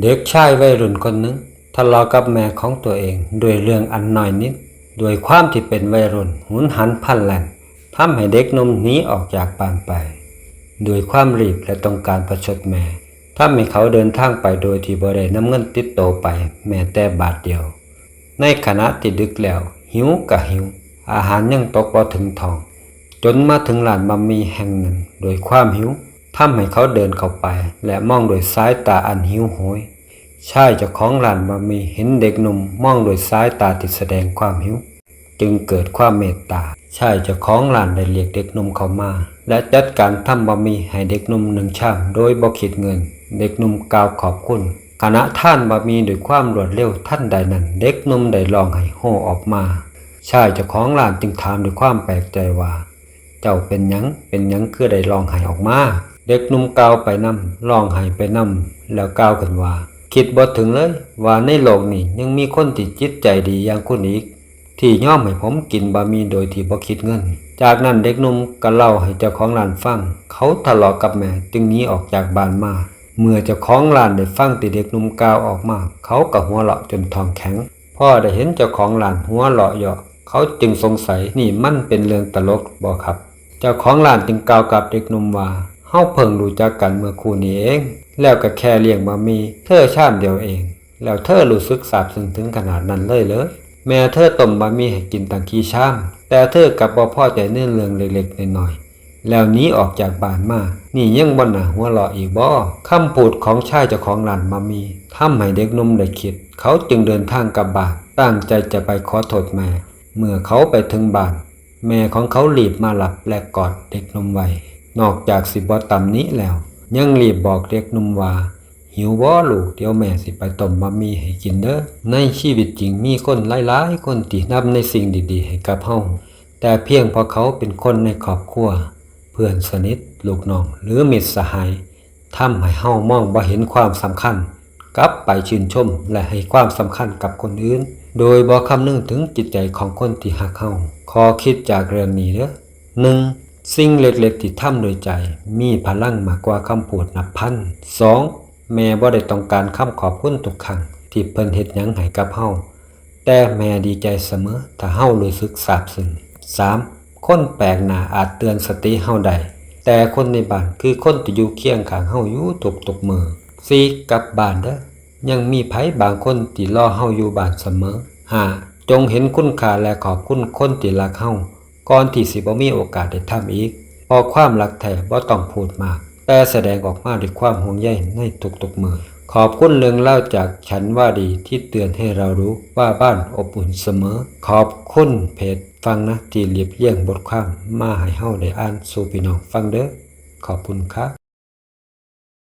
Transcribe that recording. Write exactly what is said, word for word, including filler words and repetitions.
เด็กชายวัยรุ่นคนหนึ่งทะเลาะกับแม่ของตัวเองด้วยเรื่องอันน้อยนิด ด้วยความที่เป็นวัยรุ่นหุนหันพลันแล่น ทำให้เด็กหนุ่มหนีออกจากบ้านไป ด้วยความรีบและต้องการประชดแม่ ทำให้เขาเดินทางไปโดยที่บ่ได้นำเงินติดตัวไปแม้แต่บาทเดียว ในขณะที่ดึกแล้ว หิวก็หิว อาหารยังตกบ่ถึงท้อง จนมาถึงร้านบะหมี่แห่งหนึ่ง ด้วยความหิวทำให้เขาเดินเข้าไป และมองด้วยสายตาอันหิวโหย ชายเจ้าของร้านบะหมี่เห็นเด็กหนุ่มมองด้วยสายตาที่แสดงความหิว จึงเกิดความเมตตา ชายเจ้าของร้านได้เรียกเด็กหนุ่มเข้ามา และจัดการทำบะหมี่ให้เด็กหนุ่มหนึ่งชามโดยบ่คิดเงิน เด็กหนุ่มกล่าวขอบคุณ ขณะทานบะหมี่ด้วยความรวดเร็วทันใดนั้น เด็กหนุ่มได้ร้องไห้โฮออกมา ชายเจ้าของร้านจึงถามด้วยความแปลกใจว่า เจ้าเป็นหยัง เป็นหยังคือได้ร้องไห้ออกมา เด็กหนุ่มกล่าวไปนำ ร้องไห้ไปนำ แล้วกล่าวขึ้นว่า คิดบ่ถึงเลยว่าในโลกนี้ยังมีคนที่จิตใจดีอย่างคุณอีก ที่ยอมให้ผมกินบะหมี่โดยที่บ่คิดเงิน จากนั้นเด็กหนุ่มก็เล่าให้เจ้าของร้านฟัง เขาทะเลาะกับแม่จึงหนีออกจากบ้านมา เมื่อเจ้าของร้านได้ฟังที่เด็กหนุ่มกล่าวออกมา เขาก็หัวเราะจนท้องแข็ง พอได้เห็นเจ้าของร้านหัวเราะเยาะ เขาจึงสงสัย นี่มันเป็นเรื่องตลกบ่ครับ เจ้าของร้านจึงกล่าวกับเด็กหนุ่มว่า เฮาเพิ่งรู้จักกันเมื่อครู่นี้เอง แล้วก็แค่เลี้ยงบะหมี่ เธอชามเดียวเอง แล้วเธอรู้สึกซาบซึ้งถึงขนาดนั้นเลยเหรอ แม่เธอต้มบะหมี่ให้กินตั้งกี่ชาม แต่เธอกลับบ่พอใจในเรื่องเล็กๆน้อยๆ แล้วหนีออกจากบ้านมา นี่ยังบ่น่าหัวเราะอีกบ่ คำพูดของชายเจ้าของร้านบะหมี่ทำให้เด็กหนุ่มได้คิด เขาจึงเดินทางกลับบ้าน ตั้งใจจะไปขอโทษแม่ เมื่อเขาไปถึงบ้าน แม่ของเขารีบมารับและกอดเด็กหนุ่มไว้ นอกจากสิบ่ตำหนิแล้ว ยังรีบบอกเด็กหนุ่มว่า หิวบ่ลูก เดี๋ยวแม่สิไปต้มบะหมี่ให้กินเด้อ ในชีวิตจริงมีคนหลายๆคนที่ทำในสิ่งดีๆให้กับเฮา แต่เพียงเพราะเขาเป็นคนในครอบครัว เพื่อนสนิท ลูกน้อง หรือมิตรสหาย ทำให้เฮามองบ่เห็นความสำคัญ กลับไปชื่นชมและให้ความสำคัญกับคนอื่น โดยบ่คำนึงถึงจิตใจของคนที่ฮักเฮา ข้อคิดจากเรื่องนี้เด้อ หนึ่ง สิ่งเล็กๆที่ทำด้วยใจ มีพลังมากกว่าคำพูดนับพัน สอง แม่บ่ได้ต้องการคำขอบคุณทุกครั้งที่เพิ่นเฮ็ดหยังให้กับเฮา แต่แม่ดีใจเสมอถ้าเฮารู้สึกซาบซึ้ง สาม คนแปลกหน้าอาจเตือนสติเฮาได้ แต่คนในบ้านคือคนที่อยู่เคียงข้างเฮาอยู่ทุกๆมื้อ สี่ กลับบ้านเด้อ ยังมีไผบางคนที่รอเฮาอยู่บ้านเสมอ ห้า จงเห็นคุณค่าและขอบคุณคนที่รักเฮา ก่อนที่สิบ่มีโอกาสได้ทำอีก เพราะความรักแท้บ่ต้องพูดมาก แต่แสดงออกมาด้วยความห่วงใยในทุกๆมื้อ ขอบคุณเรื่องเล่าจากฉันว่าดีที่เตือนให้เรารู้ว่าบ้านอบอุ่นเสมอ ขอบคุณเพจฟังนะที่เรียบเรียงบทความมาให้เฮาได้อ่านสู่พี่น้องฟังเด้อ ขอบคุณครับ